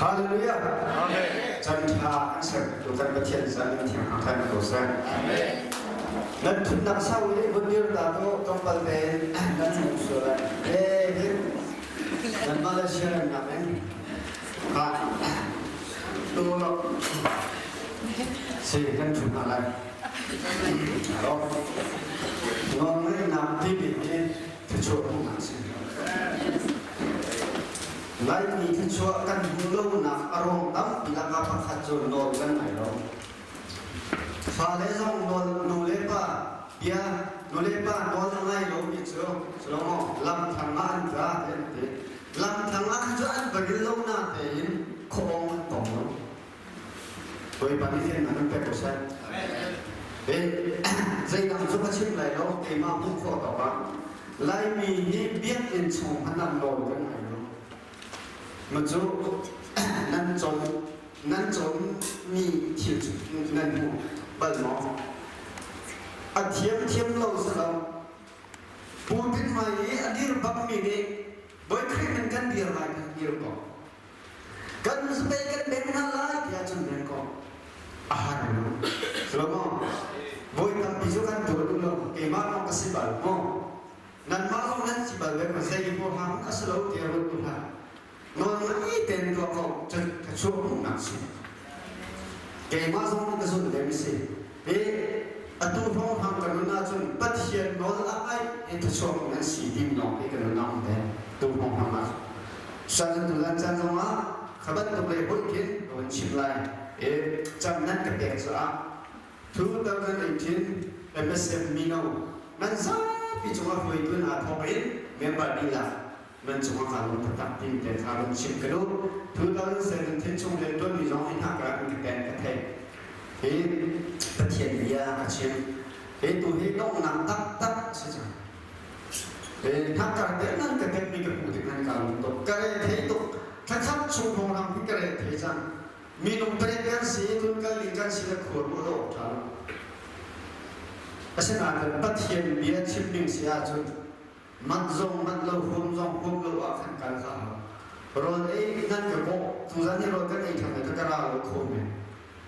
Hallelujah. Amen. Chan ṭha an ser tu kan Pathian san in thiang thang ko seh. Amen. Nan thutnak sau i vun dir ta to tlawmpal tein nan hmu sual lai. Eh hin nan Malaysia ram nak in ha tu lo si kan thu hna lai. Nawlngaihnak timi hi thluachuah hmuhnak a si. Laimi thluachuah kan hmuh lonak a ruang tampi lakah pakhat cu nawl kan ngai lo. Fale zong nawl nu le pa bia nu le pa nawl a ngai lomi cu silo lamthlang ah an tla ti an ti. Lamthlang ah khan cu an va ril lo na tein khuaawng an tong lo. Bawipa nih fimnak in pek ko seh. Zeidang cu ka chim lai lo, keimah hmuh khawh tawk ah Laimi hi biakinn chung hmanh ah nawl kan ngai lo. Ma cu nan cawn nan cawnmi thil cu nan hmu bal maw? A thiam thiam lo si lo. Putin hmai i a dir bakmi nih Bawi Khrih min kan dir lai kan dir ko. Kan zapei kan beng hna lai tiah cun beng ko. A har lo. Silo Voi tampi cu kan tuah duh lo. Keimah lawng ka si bal maw? Nanmah zong nan si bal ve ma zei huaham a si lo tiah ruat tu hlah. Nawl ngai tein tuah ko cun ka chuah hmuhnak si. Keimah zong ka zulh ve mi si. Hi atu hrawng hang ka nun ahcun Pathian nawl a ngaih in thluachuak nan si tim lawng hi ka nun a um ve. Tu hrawng hang ah. Shan tu lan caan zong ah kha bantuk lei hoih khin ka vun chim lai. E cam nan ka pek caah 2018 MSF mino nan zapi cungah hruaitu in aa thawk in member dihlak nan cungah kaa lawm taktak ti te kha run chim ka duh. 2017 chung rian ṭuanmi zong hi hna ka in ka pen ka theih. Hi Pathian bia ka chim. Hi tu hi donghnak taktak si cang. Hi hnakkar te nan ka tekmi ka hmuh tik nan kaa lawm tuk. Ka re thei tuk. Thlakhat chung hrawng hi ka re thei cang. Minung pek kan si, tun kal ding kan si le khual mu lo ṭha lo. Asinain Pathian bia chim ning si ahcun mat zong mat lo huam zong huam lo ah khan kal kha hau rawl ei nan ka kawh tuzan hi rawl kan ei ṭhan ka ra lo kho men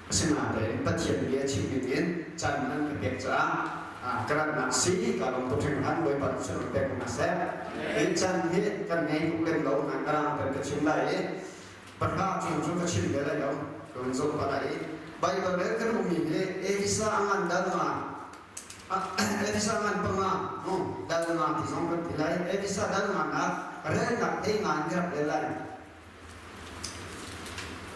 asinain Pathian bia chim ding in caan nan ka pek caah ka ratnak si ka lung tuk hringhran Bawipa nih sun pek hna seh hi caan hi kan ngei tuk lem lo nan ka rang kan ka chim lai i pahra chung cu ka chim ve lai lo ka vun zoh pa lai i Bible rel kan ummi hi Elisa ngan dal nga Elisa ngan panga dal nga ti zong kan ti lai Elisa dal nga nak relnak ei nga in rak rel lai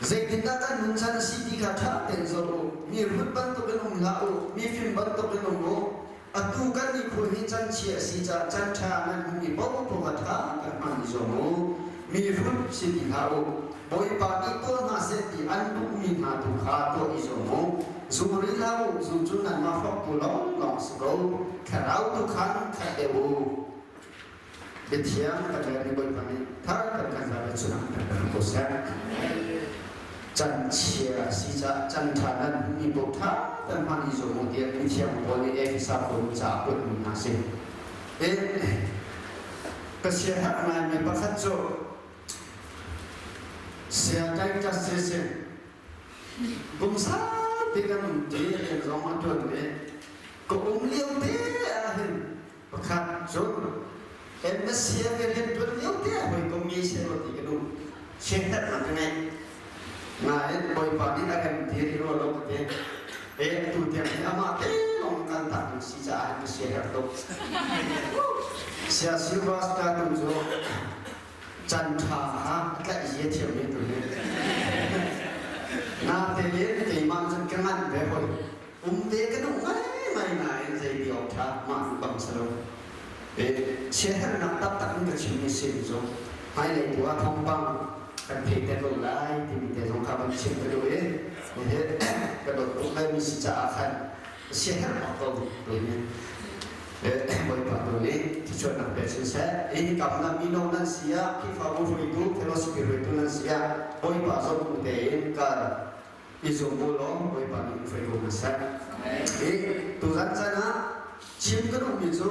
zeitindah kan nun chan a si ti kha ṭha tein zoh u mi rut bantukin um hlah u mi fim bantukin um u atu kan ni khur hi chan chia a si caah chan ṭha nan hmumi paohpaoh kha ṭha kan hman i zuam u mi rut si ti hlah u Bawipa nih tuah hna seh ti an duhmi hna tu kha tuah i zuam u. Zu ri hlah u, zu cu nanmah hrawktu lawnglawng si ko. Thlarau tu khan khat deuh u. Biathiang kan relmi Bawipa nih thar kan kan zat le cunah kan kan ko seh. Can chia a si caah can ṭha nan hmuhmi paoh ṭha kan hman i zuam u tiah mithiang Paul nih Efesa khua caah kuat mi hna si. Ka siaherh ngaimi pakhat cu Siakai ka siseh kum saupi kan um ti rian zong a ṭuan ve. Ka um lio te ah hin pakhat cun MSCF rian ṭuan lio te ah hawikom ngei sehlaw ti ka duh. Siaherhnak ka ngei. Nain Bawipa nih a kan ti rih rua lo ka ti. E atu tiang hi amah te lawng kan tak ding si caah ka siaherh tuk. Sia Silvas ka tu cu can ṭha kha a tlaih zia thiammi tu hi natein keimah cun ka nganh ve hoi um te ka duh ngaingai nain zei ti awk ṭha mah bang si lo e siaherhnak taktak in ka chimmi si cu hmailei tu ah thawngpang kan thei te ko lai timi te zong kha van chim ka duh i hihi ka dawt tuk mi si caah khan siaherh bak ko tu hi Bawipa tu nih thluachuahnak pe sin seh. Hi kam na mino nan si ah, Khrihfabu hruaitu, fellowship hruaitu nan si ah, Bawipa zong tein kal i zum u law Bawipa nih hruai ko hna seh. Hi tuzan caan ah chim ka duhmi cu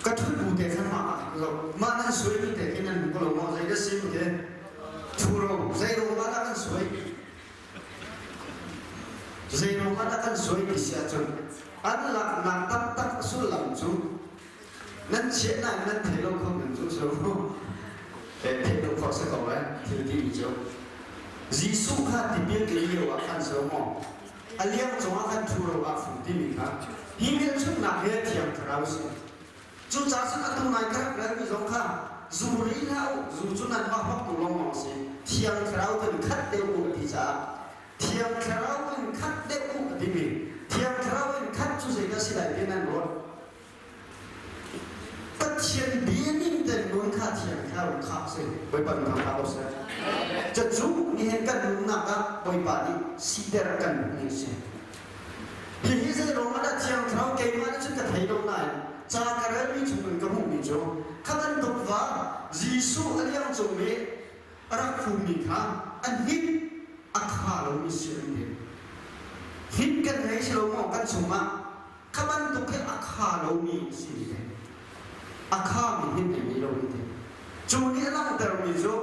ka ṭhut bu te khan mah zo mah nan suaimi te khi nan hmu ko lo maw zei dah si mu te? Zeiruang ah dah kan suai ti si ahcun an laknak taktak sullam cu nan chiah nain nan thei lo kho men cu so theih lo khawh si ko lai thil timi cu. Jesuh kha tipil in lio ah khan so maw a liang cungah khan ṭhu ro ah fung timi kha hi hmelchunhnak he Thiang Thlarau si. Cucaah cun atu ngai ka rak relmi zong kha zu ri hlah u, zu cu nanmah hawktu lawnglawng si, Thiang Thlarau in khat deuh u a ti caah Thiang Thlarau in khat deuh u a timi Thiang Thlarau in khat cu zeidah si lai ti nan ruat? Pathian bia ning ten nun kha Thiang Thlarau kha si. Bawipa min thangṭhat ko seh. Cucu nihin kan nunnak ah Bawipa nih siter kan duhmi a si. Hihi zeiruang ah dah Thiang Thlarau keimah nih cun ka thei lo nain ca ka relmi chungin ka hmuhmi cu kha bantuk va Jesuh a liang cung i a rak fummi kha a hnit a kha lomi si an ti. Hnit kan ngei si lo maw kan chungah kha bantuk hi a kha lomi si ti. A khami hnit an ngei lo an ti. Cu nih a langhtermi cu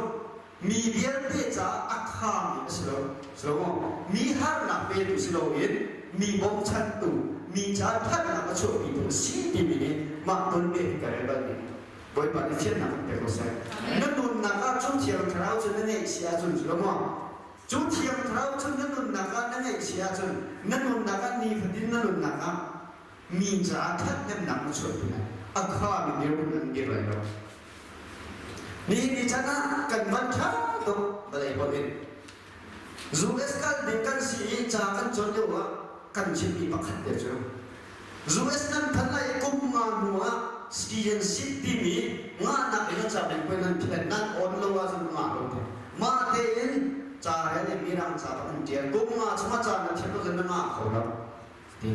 mi vialte caah a khami a si lo. Si lo maw? Mi harnak petu si loin mi bawmchantu, mi ca ṭhatnak a chuahpitu a si timi nih mah tuanbia hi ka rel bal ning. Bawipa nih fiannak kan pe ko seh. Na nunnak ah cu Thiang Thlarau cu na ngeih si ahcun si lo maw? Cu Thiang Thlarau cu na nunnak ah na ngeih si ahcun na nunnak ah nifatin na nunnak ah mi caah ṭhathnemnak na chuahpi lai. A khami dirhmun an dir lai lo. Nihin ni chan ah kan van ṭha tuk vawlei holh in. US kal ding kan si i ca kan cawn lio ah kan chimmi pakhat te cu US nan phanh lai i kum nga hnu ah citizenship timi ngahnak in a ca peng nan phian nan on lo ahcun ngah lo te. Mah tein ca rel in mirang ca bak an ṭial. Kum nga chung ah ca na thiam lo cun na ngah kho lo. Ti.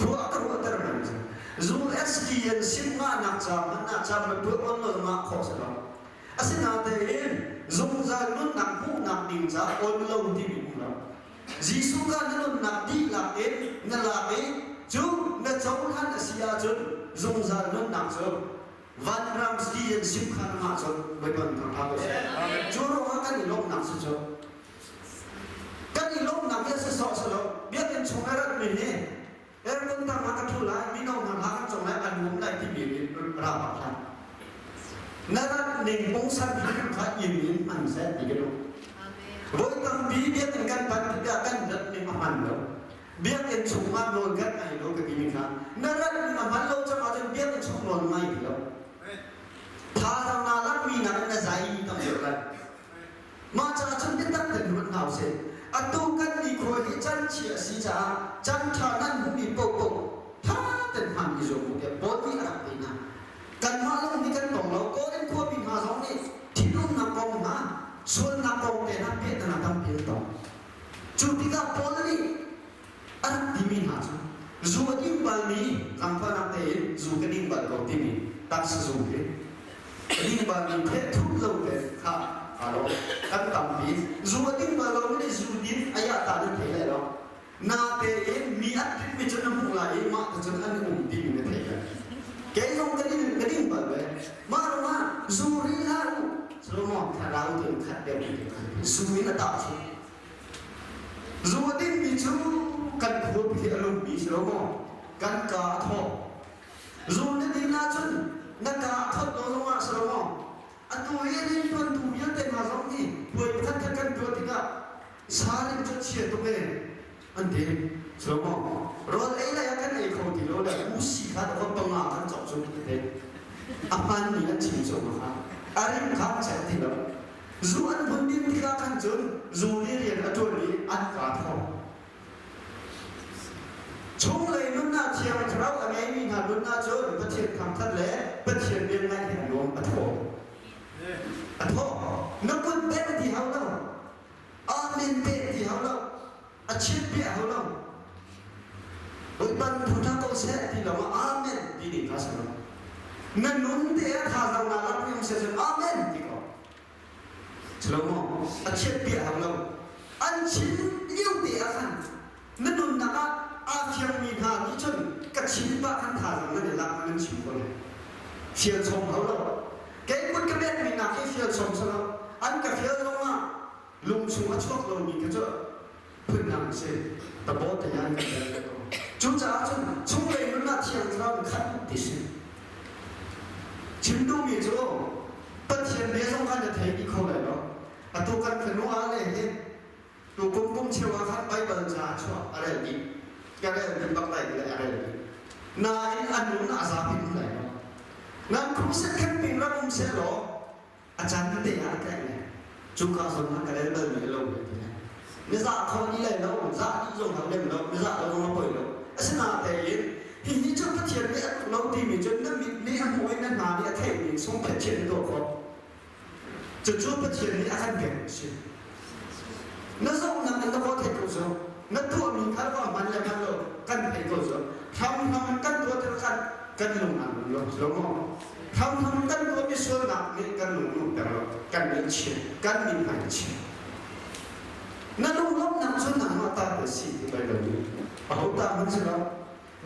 Khua ka ruahter man cu. USD an sim ngahnak ca hmanh ah ca ma tuah on lo ngah khawh si lo. Asinain zungzal nunnak hmuhnak ding ca on lo timi um lo. Jesuh kha na nunnak dihlak in na lak i cu na cohlan a si ahcun zungzal nunnak cu vanram si an sim kha na ngah cun Bawipa thangṭhat ko seh. Cu ruangah kan i lawmhnak si cu kan i lawmhnak hi a si sawh si lo. Biakinn chung a ratmi hi aircon tang ah ka ṭhu lai, mino hna hla kan cong lai, an um lai timi nih ra bak hlah. Na rat ning pungsan hrim kha inn in hman seh ti ka duh. Voi tampi biakinn kan pan tikah kan rat ning a hman lo. Biakinn chung ah nawl kan ngai lo ka timi kha na rat ning a hman lo cang ahcun biakinn chung nawl ngai ti lo. Thazaang naa lakmi nakin na zai tam deuh lai. Mah caah cun biatak tein ruat hna usih. Atu kan nikhua hi can chia a si caah can ṭha nan hmuhmi paohpaoh ṭha tein hman i zuam u tiah Paul nih a rak ti hna. Kanmah lawng nih kan tong lo. Korin khuami hna zong nih thinlungnak kong hna, sualnak kong te hna piahtana tampi an tong. Cu tikah Paul nih a rak timi hna cu zu a ding balmi tlangvalnak tein zu ka ding bal ko timi taksa zu hi a ding balmi pheh thup lo te kha aa lo kan tampi zu a ding bal lo nih zu din ayah ta nan thei lai lo na tein mi an rit mi cu na hmuh lai i mah te cun an um timi na thei lai kei zong ka ding ka ding bal ve mah ruangah zu ri hlah u Solomon thlarau tu khat deuh zu in a tah cu Zu a dingmi cu kan khuapi hi a lummi si lo maw? Kan kaa a thawh. Zu na din ahcun na kaa a thawt lo zongah si lo maw? Atu hi rianṭuantu vialte hna zong nih puai pakhat khat kan tuah tikah saling cu a chia tuk ee an ti. Si lo maw? Rawl ei lei ah kan ei kho ti lo le usi kha va panga kan cawk cu an ti. A hmaanmi an chim cu kha. A rim kha an chek ti lo. Zu an vun din tikah khan cun zu nih rian a ṭuan i an kaa thawh. Chunglei nunnak Thiang Thlarau a ngeimi hna nunnak cun Pathian thangṭhat le Pathian rian ngaih hi a nuam a thaw. A thaw. Na kut beng ti hau lo. Amen pek ti hau lo. A chimh piah hau lo. Bawipa thangṭhat ko seh ti lo ah Amen ti ding kha si lo. Na nun te ah thazaang naa lak mi um seh cun Amen ti ko. Silo a chiat piah hau lo. An chim lio te ah khan na nunnak ah aa fiangmi hna nih cun ka chim pah khan thazaang nan i lak nan chim ko lai. Fial chom hau lo. Kei kut ka pekmi nak hi fial chom si lo. An ka fial zong ah lung chung a chuak lomi kha cu. Phundang si tabo te yan kan tel ko. Cucaah cun chunglei nun ah Thiang Thlarau khat ti si. Chim duhmi cu Pathian bia zong kha na thei dih kho lai lo. Atu kan fanu ah le hin tu kum kum cheu ah khan Baibal ca a chuah a rel dih. Ka rel dih bak lai le a rel dih. Nain a nun a zapi um lai lo. Nan crusade camping rak um seh law a caan te ah a tlaih le cuka zawn ah ka rel bal mi lo le ti le mi zah kho ni lai lo zah dih zong hau lem lo mi zah lo zong a poi lo asinatein hihi cu Pathian nih a duh lo timi cu na mit nih a hmuh i na hna nih a theihmi sung Pathian na tuah khawh cucu Pathian nih a kan pek si na zohnak in na kaw theih ko cu na tuahmi kha va hman le hman lo kan thei ko cu hramhram kan tuah tikah khan kan lung aa lung lo lo maw hramhram kan tuahmi sualnak nih kan lung lumter lo kan min chia kan min hmai chia na lunglawmhnak cu nangmah ta te si ti bai lo ni aho ta hman si lo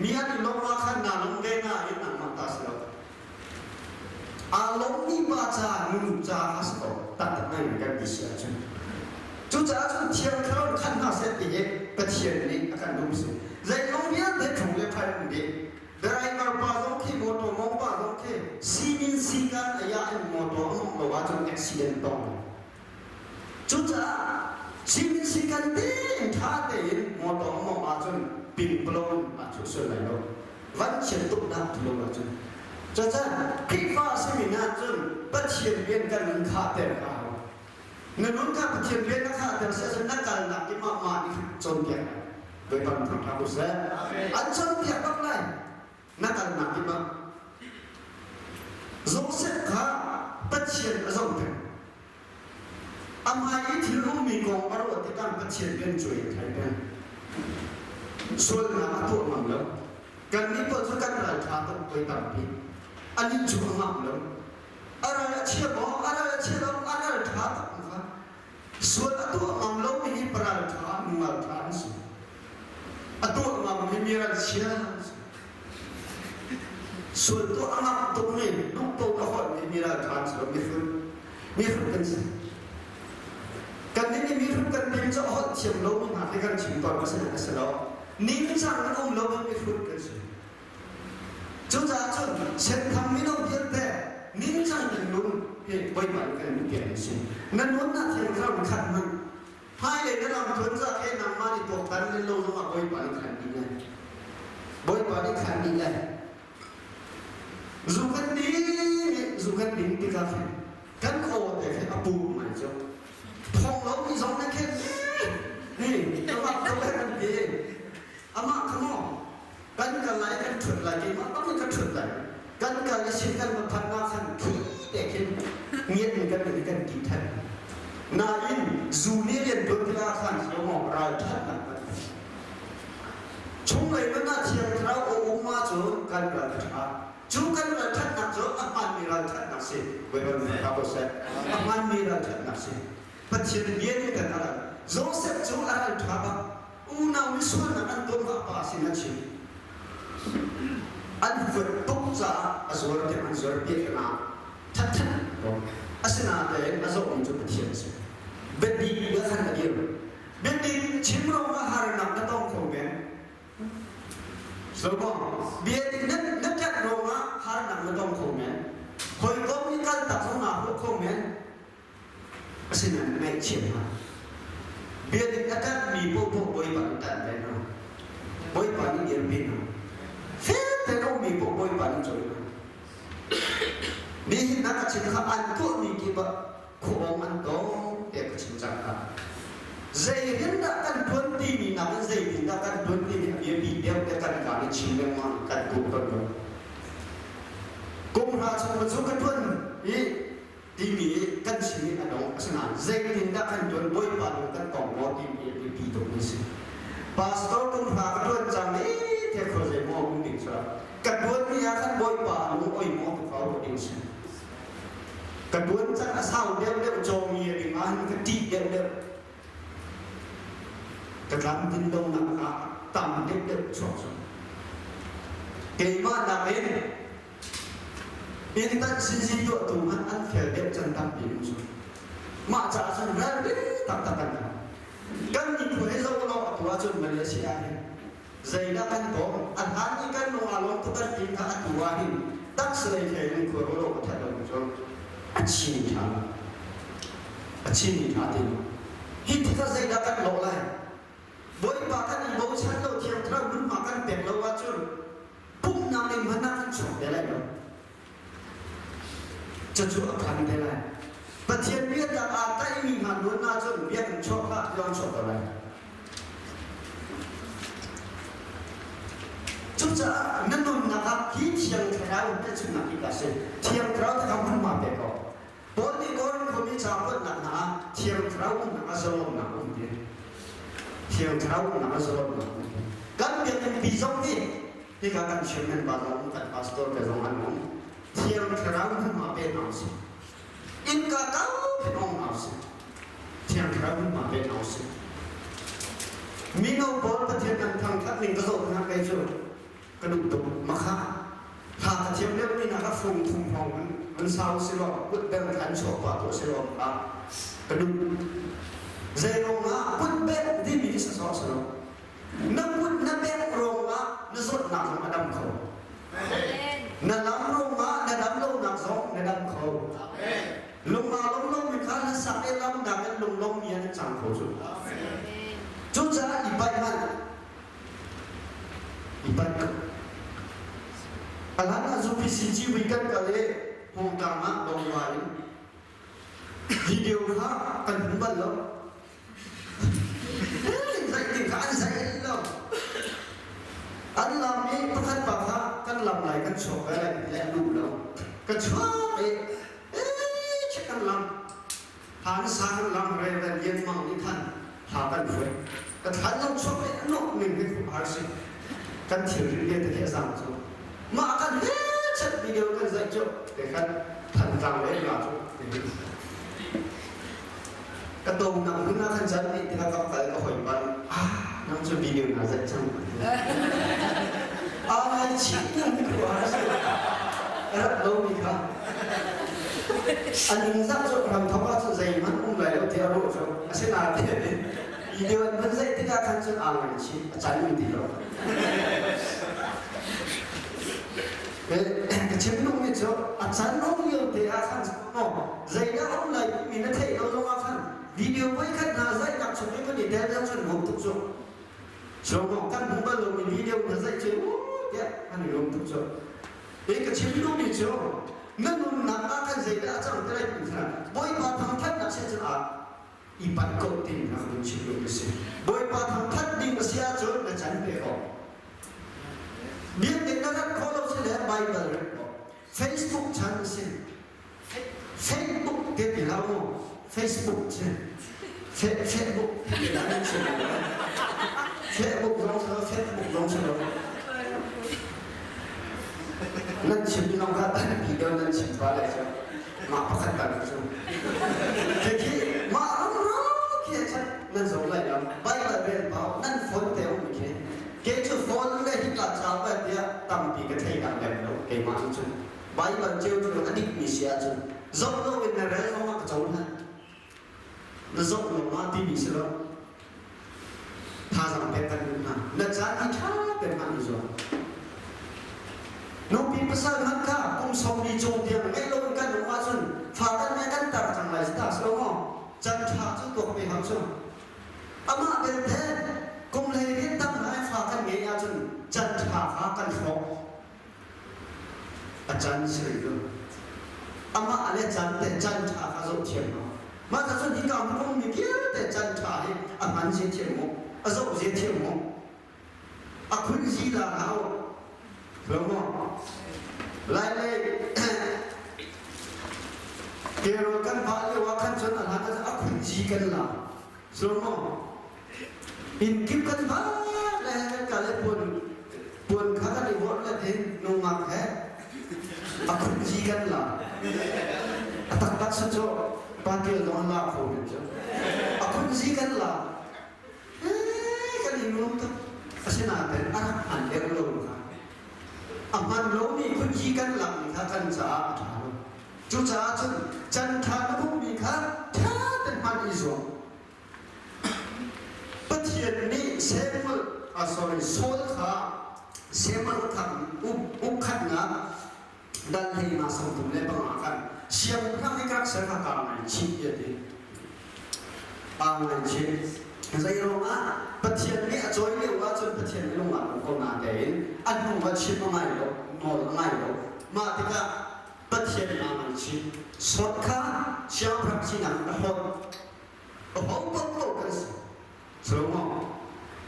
mi an i lawmh ah khan naa lawm ve na in nangmah ta si lo Aa lawmmi pa ca nu ca kha si ko taktak ngai kan ti si ahcun. Cucaah cun Thiang Thlarau khan hna seh ti hi Pathian nih a kan duh si. Zeizong vialte chung le phan um dih. Driver pa zong khi motor mong pa zong khi simin sikan aya in motor a mong lo ahcun accident tong. Cucaah simin sikan tein ṭha tein motor a mong ahcun pingpalon a chuh sual lai lo. Van chiat tuknak ti lo ahcun. Cucaah Khrihfa a simi hna cun Pathian rian kan nun khahter a hau. Na nun kha Pathian rian na khahter si ahcun na kalnak i mah mah nih cawnpiak lai. Bawipa min thangṭhat u seh. An cawnpiak bak lai. Na kalnak kip ah. Joseph kha Pathian a zoh peng. A hmai i thil ummi kong a ruah tikah Pathian rian cu in thei peng. Sualnak a tuah ngam lo. Kannih pawl cu kan ral ṭha tuk voi tampi. Anih cu a ngam lo. A ral a chia maw? A ral a chia lo. A ral ṭha tuk kha. Sual a tuah ngam lomi hi paral ṭha, nungal ṭha an si. A tuah ngam hi mi ral chia an si. Sual tuah a ngam tukmi, lungpo a holhmi mi ral ṭha an si lo, mihrut. Mihrut kan si. Kannih nih mihrut kan tim cu a holh thiam lomi hna khi kan chim tawn a si a si lo. Ningcang an um lomi mihrut kan si. Cucaah cun senthang mino vialte ningcang in nun hi Bawipa nih kan min pek a si. Na nun ah thiang thlarau khat hmanh hmailei na lam tluan za khe nangmah nih tuaktan len lo zongah Bawipa nih khan dih lai. Bawipa nih khan dih lai. Zu kan ding zu kan ding tikah khin kan aw te khi a pum mai cu. Thong lo mi zong na khen ni amah ko kan ti. Amah kha maw kan kal lai kan ṭhut lai keimah bang in ka ṭhut lai kan kal i sin kan va phanh ah khan thi te khin ngiat in kan i kan ti than nain zu nih rian tuan tikah khan lo ral ṭhatnak kan chunglei nun ah thiang thlarau a um ahcun kan ral a ṭha cu kan ral ṭhatnak cu a hmaanmi ral ṭhatnak si Bawipa nih hna ko seh a hmaanmi ral ṭhatnak si Pathian bia nih kan ral Joseph cu a ral ṭha bak Unau nih sualnak an tuah pa sin a chim. An huat tuk caah a zuar tiang an zuar piak ah thatthat ko. Asinain a zohmi cu Pathian a si. Biadik bia khan a dir. Biadik chim ruangah harnak na tong kho men. So maw? Biadik na na ṭanh ruangah harnak na tong kho men. Hawikom nih kal tak zong naa huah kho men. Asinain ngaihchiat hlah. Biadik a ṭanhmi paohpaoh Bawipa nih ṭanh ve hna. Bawipa nih dirpi hna. Fel tein a ummi paoh Bawipa nih cawi hna. Nihin na ka chim kha an tuahmi kip ah khuawng an tong tiah ka chim cang kha. Zei rian dah kan ṭuan timi nakin zeitindah kan ṭuan timi a biapi deuh tiah kan kaa nih chim lengmang kan tuah tawn lo. Kum hra chung cu ka ṭuan i timi kan chim i a dong asinain zeitindah kan tuan bawipa lung kan tong maw timi a biapi tuk mi si pastor kum hra ka tuan cang i the kho zei maw um ding sura ka tuan mi ah khan bawipa lung oi maw tu kho ding si ka tuan cang a sau deuh deuh cawmi a ding ah ka ṭih deuh deuh ka tlam tin lo nak ah tam deuh deuh chuak cu keimah nak in Inn tanh sinsin tuahtu hmanh an fel deuh can tampi um cu. Mah caah cun ralring taktak kan hau. Kan miphun hi zoh law atu ahcun Malaysia hin zeidah kan bawm a hlan i kan lung aa lawm tuk kan ti kha atu ah hin taksa lei thei in khua lo ka that lo cu a chin ṭha a chin ṭha ti hi tikah zeidah kan lawh lai Bawipa kan i bochan lo thiang thlarau hmunhma kan pek lo ahcun pumhnak in hmanh ah kan chuak te lai lo cucu a phan te lai Pathian biatak aa tlaihmi hna nun ahcun biakinn chuak hlah tiang chuak ko lai Cucaah na nunnak ah hi Thiang Thlarau hmelchunhnak hi ka si. Thiang Thlarau te kha hmunhma pe ko. Paul nih Korin khuami ca kuatnak hna ah Thiang Thlarau umnak ah zalonnak um ti. Thiang Thlarau umnak ah zalonnak um ti. Kan biakinn pi zong nih hika kan chairman pa zong kan pastor te zong an um. Thiang Thlarau hmunhma pe hna usih. Innka kau phin ong hna usih. Thiang Thlarau hmunhma pe hna usih. Mino pawl Pathian kan thangthat ning ka zoh hna kei cu ka duh tuk makha tha ka thiam deuh mi na ka fung thum hong an sau si lo kut beng than chuak pa tu si lo ka ka duh zei rong ah kut beng timi hi sa si lo na kut na beng rong ah na zawtnak zong a dam kho na lam rong ah na dam lonak zong na dam kho lung aa lom lo mi kha na sak i lam nak in lung lom mi an cang kho cu cucaah i paih hmanh i paih a hlan ah UPCG vui kan kal i Hongkang ah bawngva in video kha kan hmu bal lo zeitin kha an zei lo an lam i pakhat pa kha kan lam lai kan chuak ve lai le duh lo ka chuak i ee kan lam han sang lam re le lian mang ni than ha kan hruai ka than lo chuak i nok ning hi khu har si kan thil ri le te zang cu mah kan he chat video kan zai cu te khan than tlang le la cu ka to nang hun ah khan chan ni tika ka kal ka hoi ban ah nang cu video na zai cang a ngai chih nang ku har si rat lo mi kha an ing zak cu ram thok ah cun zeihmanh um lai lo ti a ruah cu asinain video an van zeih tikah khan cun aa ngai chih a can um ti lo ka chim duhmi cu a can um lio te ah khan maw zeidah um lai mi na theih lo zong ah khan video voi khat hna zaihnak chung i kan i tel tel cun nuam tuk cu so maw kan hmu bal lomi video na zaih cu tiah an i lawm tuk cu Hi ka chim duhmi cu na nunnak ah khan zeidah a cang ti lai ti kha Bawipa thangthatnak si cun ah i panh ko tin na ka chim duh mi si. Bawipa thangthat ding a si ahcun na can pe ko. Biakinn na rat khawh lo si le Bible ret ko. Facebook chan a si. Facebook te ti hlah mu. Facebook si. Facebook ti dah nan chim Facebook zong si lo, Facebook zong si lo. Nan chim zong kha pi deuh nan chim pa le cu mah pakhat kan cu. Khi mah rumro khi chan nan zong lai lo. Bible rel pau nan phone te um khi. Ke cu phone le hi ka cha pa tiah tampi ka thei dak lem lo keimah cu. Bible ceu cu a dik mi si ahcun zoh lo in na rel zong ah ka cohlan. Na zoh lo ma timi si lo. Thazaang pek kan duh hna. Na caan hi ṭha tein hman i zuam. Nupi pasal hmanh kha kum sawmli cung tiang ngeih lo in kan um ahcun fa kan ngeih kan tar cang lai si ta si lo maw? Can ṭha cu tuak ve hau cu. Amah belte kum 18 tam lai fa kan ngeih ahcun can ṭha kha kan hrawk. A can si rih lo. Amah le can te can ṭha kha zoh thiam lo. Mah ca cun hika hmun ummi vialte can ṭha hi a hman zia thiam mu, a zoh zia thiam mu. A khun zi la hau. Lo maw? Lai lei kero kan vah lio ah khan cun a hlan a khun zi kan la. So maw? Inn kip kan va le ka le puan puan kha kan i vorh le hin nungak he a khunci kan la a taktak si cu patil zong an la kho men cu a khunci kan la kan i nuam tuk asinain a rak hman deuh lo kha a hman lomi khunci kan lakmi kha kan caah a ṭha lo cucaah cun can ṭha na hmuhmi kha ṭha tein hman i zuam. Pathian nih Samuel, ah sorry, Saul kha Samuel kha ukkhatnak dal hlei nga sawmthum le panga khan siangpahrang hi ka rak ser kha kaa ngaichih tiah a ti. Aa ngaichih. Zeiruangah Pathian nih a cawi lio ahcun Pathian nih lung aa lawm ko natein a hnu ah chim a ngai lo, nawl a ngai lo. Mah tikah Pathian aa ngaichih. Sawt kha siangpahrang sinak in a hlawt. A ho paohpaoh kan si. Solomo,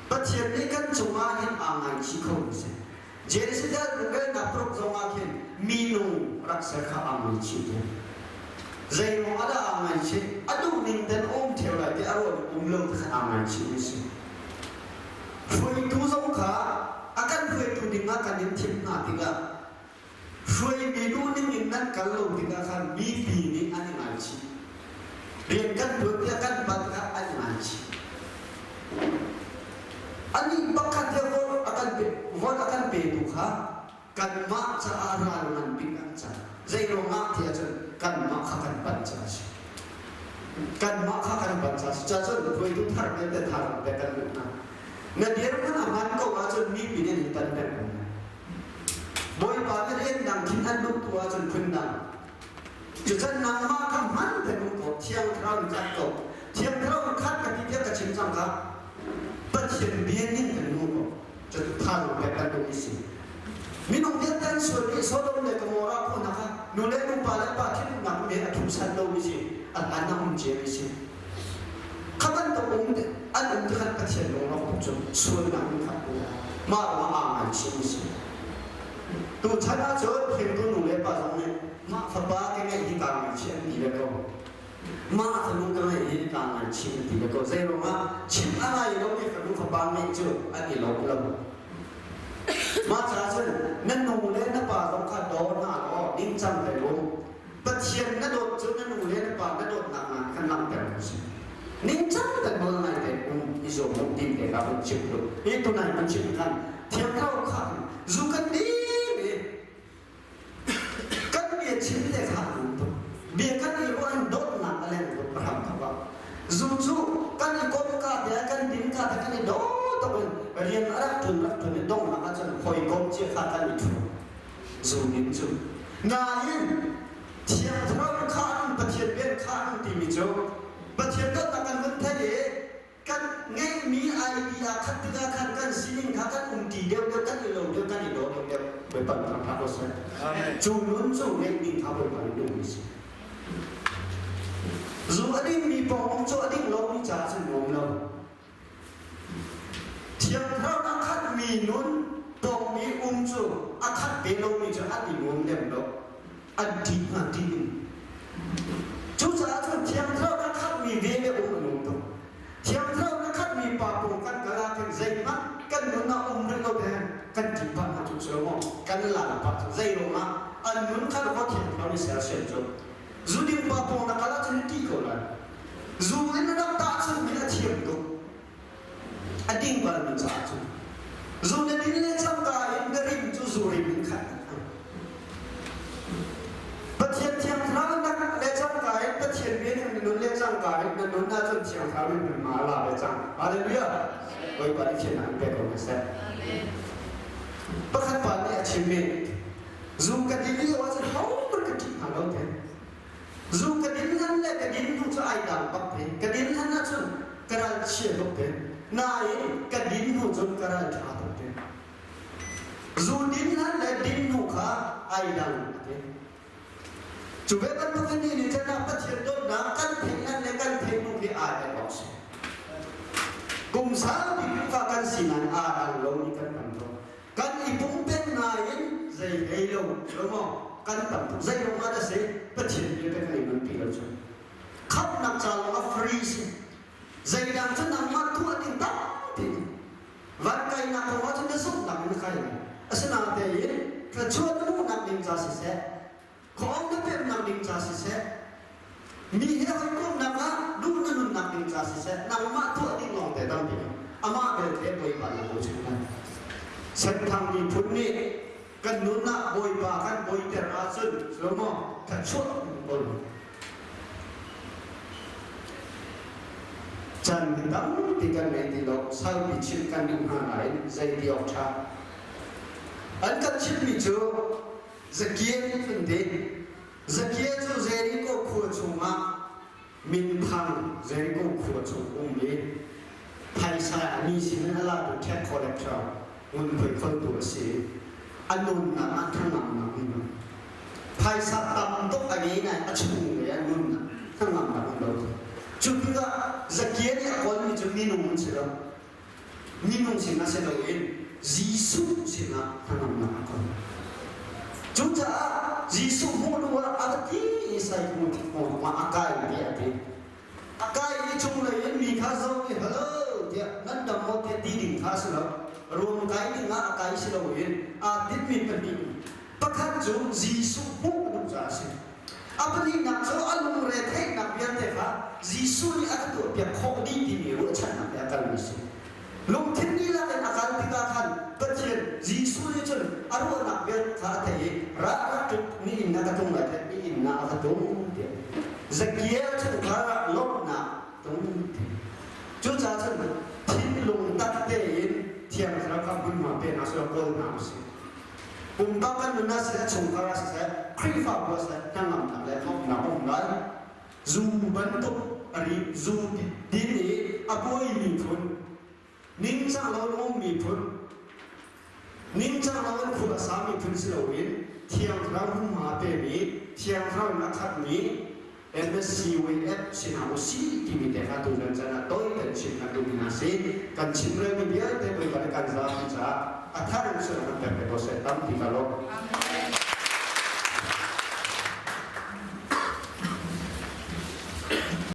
Pathian nih kan cungah hin aa ngaichih kho mi si. Jezebel rungrelnak paruk zongah khin minung rak ser kha aa ngaichih te. Zeiruang ah dah aa ngaichih? A duh ning ten a um theo lai ti a ruah um lo ti kha aa ngaichih mi si. Hruaitu zong kha a kan hruaitu ding ah kan in thim hna tikah hruaimi duh ning in nan kal lo tikah khan mipi nih an i ngaichih. Rian kan tuan tiah kan bat kha an i ngaichih. Anih pakhat he vote a kan pe vote a kan petu kha kanmah caah ral ngan bik an cang. Zei ruangah ti ahcun kanmah kha kan pan ca a si. Kanmah kha kan pan ca a si. Cacun hruaitu thar vialte thar pe kan duh hna. Na dirhmun a hman ko ahcun mipi nih an in tan peng ko. Bawipa nih rian dang khin an duh tu ahcun phun dang. Cucan nangmah kha hman te um ko, Thiang Thlarau in khat ko. Thiang Thlarau in khat ka ti tiah ka chim cang kha. Pathian bia ning kan nu ko. Cu tha lu pek kan duh mi si. Minung vialte an sual i Sodom le Gomorrah khua hna kha nu le nu pa le pa thinhunnak me a thum san lo mi si. A hlan a um cia mi si. Kha bantuk um an um ti khan Pathian lungrawk tuk cu sualnak in khat bu mah ruang aa ngaichih mi si. Tuchan ahcun hringtu nu le pa zong nih mah fapa ka ngeih hi kaa ngaichih an ti ve ko. Mah fanu ka ngeih hi kaa ngaichih an ti ve ko. Zei ruangah chim a ngai lomi fanu fapa ngeih cu an i lawm lo. Mah caah cun na nu le na pa zong kha daw hna law ningcang te um. Pathian na dawt cu na nu le na pa na dawtnak ngan khan langhter ko si. Ningcang kan nawl ngai te um i zuam um tim te kha vun chim lu. Hi tunai vun chim khan thiang thlarau kha zu kan dim i kan bia chim te kha um tuk. Bia kan i ruah in dawtnak a leng tuk ram thawk Zu cu kan i kom ka te kan din ka te kan i daw tuk in rian a rak ṭun rak ṭun i donghnak ahcun hawikom cia kha kan i ṭhu. Zungin cu. Nain Thiang Thlarau kha an Pathian rian kha an timi cu Pathian dawtnak kan vun theih i kan ngeihmi idea khat tikah khan kan sining kha kan umṭi deuhdeuh kan i lo deuh kan i daw deuhdeuh Bawipa thang hlah ko seh. Cu nun cu ngeihmi kha Bawipa nih duhmi si. Zu a dingmi pawng cu a ding lomi caah cun nuam lo. Thiang Thlarau a khatmi nun pawngmi um cu a khat ve lomi cu an i nuam lem lo. An ṭih hna ṭih in. Cucaah cun Thiang Thlarau a khatmi ve le um a nuam tuk. Thiang Thlarau a khatmi pa pawng kan kal ah khin zeihmanh kan nun ah um rih lo deng kan ṭih pah hna cu si lo maw? Kan lan pah cu zei ruangah an nun kha ruah Thiang Thlarau nih sersiam cu. Zu ding pa pawng na kal ahcun na ṭih ko lai. Zu in na rak tahchunhmi a thiam tuk. A ding balmi caah cun. Zu na din le cangka in na rim cu zu rim in khat Pathian thiang thlarau na le cangka in Pathian rian in na nun le cangka in na nun ahcun thiang thlarau in ma a la ve cang. Hallelujah. Bawipa nih thiannak in pek ko hna seh. Pakhat pa nih a chimmi zu ka din lio ahcun hohmanh ka ṭih hna lo te. Zu ka din hlan le ka din hnu cu ai dang bak te. Ka din hlan ahcun ka ral chia tuk te. Nain ka din hnu cun ka ral ṭha tuk te. Zu din hlan le din hnu kha ai dang te. Cu ve bantuk in ni chan ah Pathian dawtnak kan theih hlan le kan theih hnu hi aa dang bak si. Kum saupi Khrihfa kan si nain aa dang lomi kan tam tuk. Kan i pumpen nain zei hlei lo lo maw kan tam tuk zei ruang ah dah si Pathian bia kan i nunpi lo cu khamhnak ca lawng ah free si zeidang cu nangmah tuah ding tampi van kainak kong ah cun na zumhnak in na kai lai asinain thluachuah na hmuhnak ding ca siseh khuaawng na pemnak ding ca siseh mi he hawikomhnak ah duh na nunnak ding ca siseh nangmah tuah ding lawng te tampi amah belte Bawipa na bochan lai Senthang miphun nih kan nun ah Bawipa kan bawiter ahcun maw kan chuah ko. Caan hi tampi kan ngei ti lo, saupi chimh kan duh hna nain zei ti awk ṭha. An kan chimhmi cu Zakia miphun ding. Zakia cu Jericho khua chungah minthang Jericho khua chung ummi phaisa mi sin in a latu tax collector ngunkhuai kholtu a si. A nunnak ah hnangamnak in phaisa tam tuk a ngei nain a chung le a nunnak hnangamnak an lo. Cu tikah Zakia nih a kawlmi cu minung an si lo. Minung sinah si loin Jesuh sinah hnangamnak a kawl. Cucaah Jesuh hmuh hnu ah a va ti i Saikung thingkung ah a kai tiah a ti. A kai i cunglei in mi kha zoh i hello tiah nan dam maw tiah ti ding kha a si lo. Ruam kai ding ah a kai si loin aa tinhmi pahnih. Pakhat cu Jesuh hmuh a duh caah a si. A pahnihnak cu a lungre theihnak vialte kha Jesuh nih a ka tuahpiak khawh dih timi ruahchannak he a kalmi a si. Lungthin dihlak in a kal tikah khan Pathian Jesuh nih cun a ruahnak vialte kha a theih i ra rak tluk ni inn na ka tlung lai tiah ni inn ah a va tlung tiah Zakia chungkhar ah lawmhnak tlung ti. Cucaah cun thinlung tak tein Thiang Thlarau kha hmunhma pe hna seh kawl hna usih. Pumpak kan nun ah siseh, chungkhar ah siseh, Khrihfabu ah siseh, hnangamnak le lawmhnak a um lai. Zu bantuk a ri, zu din i a buai miphun, ningcang lo in um miphun, ningcang lo in khua a sa miphun si loin Thiang Thlarau hmunhma a pemi, Thiang Thlarau in a khatmi MSCYF si hna usih timi te kha tuzan caan ah tawi kan chim kan duhmi hna si. Kan chimrelmi vialte Bawipa nih kan zapi caah a thar in sual kan pek te ko seh. Tampi ka lawm. Amen.